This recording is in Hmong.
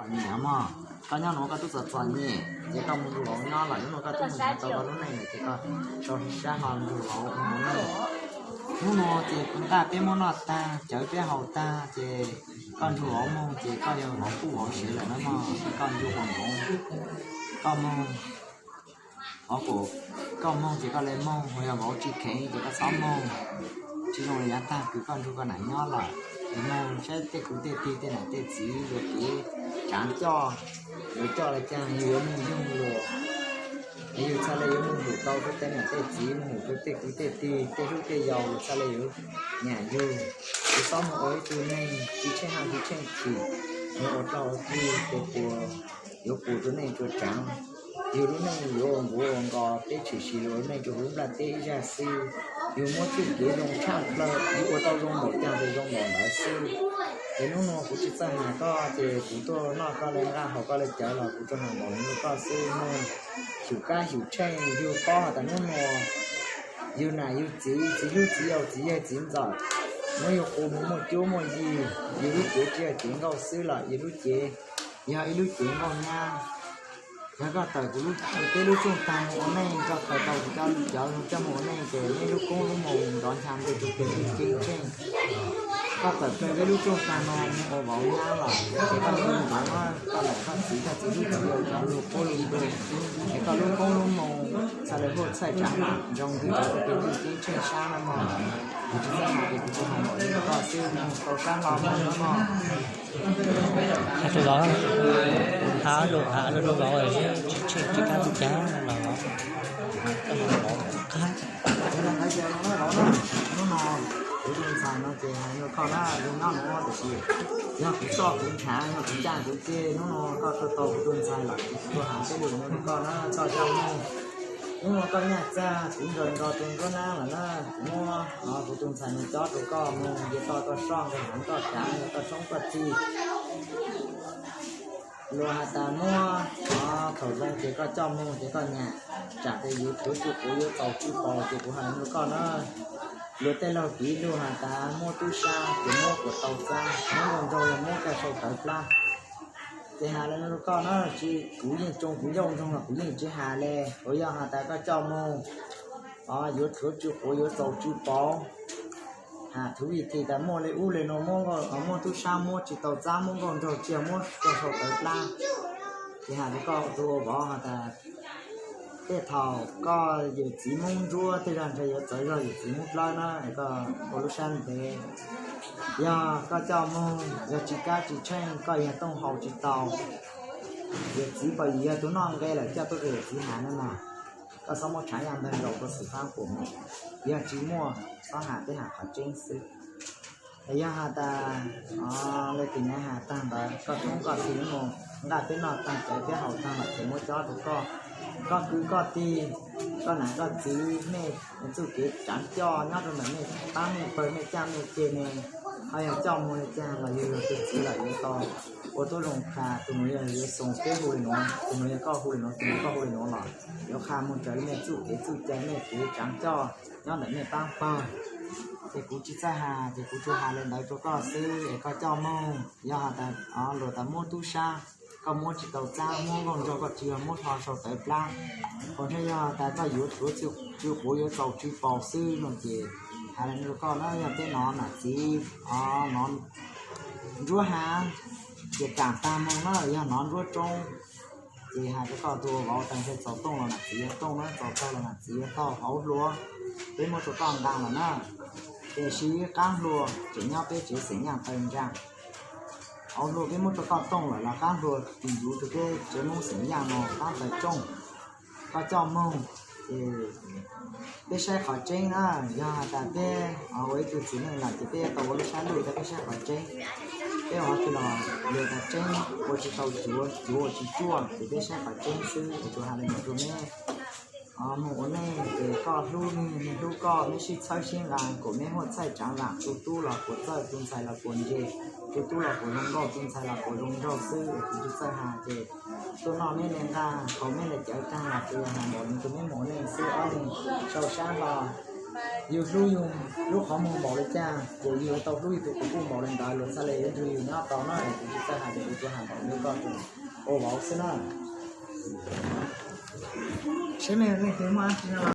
Txom nyem mog, koj nyob nuav koj twb txom txom nyem ces koj mus nrug vauv nyob lawm, hnub nuav koj twb mus nrhiav tau koj lub neej lawm ces koj sau sab hlo nrug vauv mus ua neej. Hnub nuav ces nqaj peb muab noj tag, cawv peb haus tag ces koj nrug vauv moog ces koj yog vauv kuj vauv sev lawm na mog, ces koj ncu quas nkoov, koj moog, koj moog ces koj le moog, ho yog vauv tsi kheev ces koj txhob moog. Tsi zoo le yav tag kws koj nrug koj nam nyob lawm, es moog saib tej kwv tej tij tej nam tej txiv yuav kev tsaav coj, yuav coj le caag, yug yuav moog yoog luas, es yug txhaj le yuav moog hum tau rua tej nam tej txiv, moog hum rua tej kwv tej tij tej hlub tej yau, yug txhaj le yuav nyam yug. Yug txhob moog ua ib tug neeg tsi tsheej haj tsi tsheej chim, moog ua dlauj ua dlig tej puas yuav puas rua neej rua tsaav. Yug lub neej yuav ua nkuav ua nqos, peb tshwm sim lug ua neej rua huv nplaj teb ib zag xwb. Yug muab txuj kev zoo tshaj plawg, yug ua tau zoo npaum caag ces zoo npaum ntawd xwb. Es hnub nuav kuv tsi txawj has koj ces kuv tuaj noj koj le nqaj haus koj le cawv los kuv tsuas has npaum le nuav rua koj xwb, moog xyum kab xyum tsheej. Yug paub has tas hnub nuav yug nam yug txiv, txiv hlub txiv yau, txiv yawg txiv ntxawm, muab yug qu moog muaj cuab muaj yig. Yug lub cev tsi yog cev nkauj xwb los yug lub cev yog ib lub cev nkauj nyab. Yog koj tawm kuv peb lub rooj tag moog ua neej, koj khaws tau kuv cov cawv coj moog ua neej ces neb lub koob lub moos nrov ncha ntws rua kev keeb tsheej. Koj tawm plaws peb lub rooj tag no moog ua vauv nyab lawm ces koj lub nroov, koj nam koj txiv, koj txiv hlub txiv yau cov lug qub lug ntuag, es koj lub koob lub moos txhaj le huaj txhawj tsaav mam zoo ntws rua kev keeb tsheej sab na mog. Kuv tsi txawj has ces kuv tsuas has npaum le nuav rua koj xwb, moog tau sab hlo moog na mog. Has rua vauv, has lug has lug rua vauv, tsi tsheej tsi kab tsi caag los qab. Hnub no kuv tus ntxhais no ces has rua koj na, yug nyob nuav tab sis yog kuv soj kuv nrhav, yog kuv caj kuv ceg, hnub no koj tuaj tau kuv tus ntxhais lawm ces kuv tuaj has peb lug no rua koj na, koj coj moog. Hnub no koj nyaj txag kuv nkaws nkaus rua nruab nab lawm na, kuv muab kuv tus ntxhais no cob rua koj moog, yog toj koj soj, nkaus heev koj kav, yog koj tshoob koj tig. Luag has tas muab thaum zoo ces koj coj moog ces koj nyam, tsam tes yuav rhuav tsw quav yuav txaus tsw paus ces kuv has rua koj na. Luag tej laug piv lug has tas muab tub sab ces muab kuas tau txab, muab nkauj nraug los muab koj sau tawv plab. Ces has le nuav rua koj na, tsi, kuv yeej tsoo kuv ncauj nroog los kuv yeej tsi has le. Kuv yog has tas koj coj moog, yuav rhuav tsw quav yuav txaus tsw paus, has thuv vim thim tas muaj le ub le nuav, muab tub sab muab tsis tau txab, muab nkauj nraug tsia muab koj sau tawv plab. Ces has rua koj tus ua vauv has tas tej thaum koj yawm txiv Moob Ntsuab tej zag ntshe yuav txawv zog yawm txiv Moob Dlawb na, es koj ua lub sab ntev. Yog koj coj moog, yog tsis kab tsis tsheej, koj yog tooj hau tsis tau, yawm txiv pom yus yog tus noj nqe lawm coj tuaj rua yawm txiv has na mog. Koj txhob muab tshaav yaj ntawg nkaus rua xwm faab puam moog. Yog tsis muaj, txhob has, peb has qhov tseeb xwb. Es yog has tas le tis naiv has taag ntawd, koj tshoob koj tig moog, nqaj peb noj taag, cawv peb haus taag lawm ces muab cob rua koj. Koj kwv koj tij, koj nam koj txiv, mej txuj kev tsaav coj nyob rua ntawm mej paab mej pawg, mej caj mej ceg ne, ho yog coj moog le caag los yug yug tug txiv lawm yuav tau ua tub zoo qha, tus nuav yog yuav xoo peb hu le nuav, tus nuav yog koj hu le nuav, tus nuav koj hu le nuav los yuav qha moog raws le mej txuj kev txuj cai, mej kev tsaav coj nyob ntawm mej paab pawg. Ces kuv tsis txawj has ces kuv tsuas has le ntawd rua koj xwb es koj coj moog. Yog has tas luag tas muab tub sab, koj muab tsis tau txab, muab nkauj nraug koj tsis yog muab hlo sau tawv plab, ho ntshe yog tas koj yuav rhuav tsw quav yuav txaus tsw paus xwb no ces has le nuav rua koj na, yog peb nov nam txiv nov ntsuab hav ces kaam taag moog na, yog nov ntsuab tsoob ces has rua koj tus vauv tas ntshe txaus tooj los nam txiv yuav tooj na, txaus taug los nam txiv yuav taug. Hauv hlua peb muab rua koj nqaa lawm na, tiam sis qaab hlua tseem nyob peb tsev xeem Yaaj taw ntsaa. Hauv hlua peb muab rua koj tooj lawm los qaab hlua tis yuv rua peb tsev Moob xeem Yaaj no qaab taw tsooj. Koj coj moog ces peb saib qhov tseeb na, yog has tas peb ua ib tug txiv neej lawm ces peb yuav tau ua lub sab luj, peb saib qhov tseeb. Peb ua qhov twg los luag tas tseeb, ua tsis tau cuav, cuav ua tsis tsuaj, ces peb saib qhov tseeb xwb. Es tsuas has le nuav rua meb moog ua neej ces koj hlub nwg, nwg hlub koj, meb sib txhawb sib nqaa kom meb huaj txhawj tsaav laam, tus tub los puas txawj, tus ntxhais los puas ntse, tus tub los puas zoo nkauj, tus ntxhais los puas zoo nraug xwb. Es kuv tsis txawj has ces tuaj noj meb le nqaj, haus meb le cawv taag los tsuas yog has npaum le nuav rua meb moog ua neej xwb, ob leeg sau sab hlo. Yus hlub yus lub qhov muag npaum li cas, kuv yus tau hlub yus tus qhov muag npaum li ntawd, luag txhaj le yuav nrog yus nyob tau na. Kuv tsis txawj hais, kuv tsuas hais npaum li koj tus ua vauv xwb na. Seb nej leej twg muaj dab tsi no los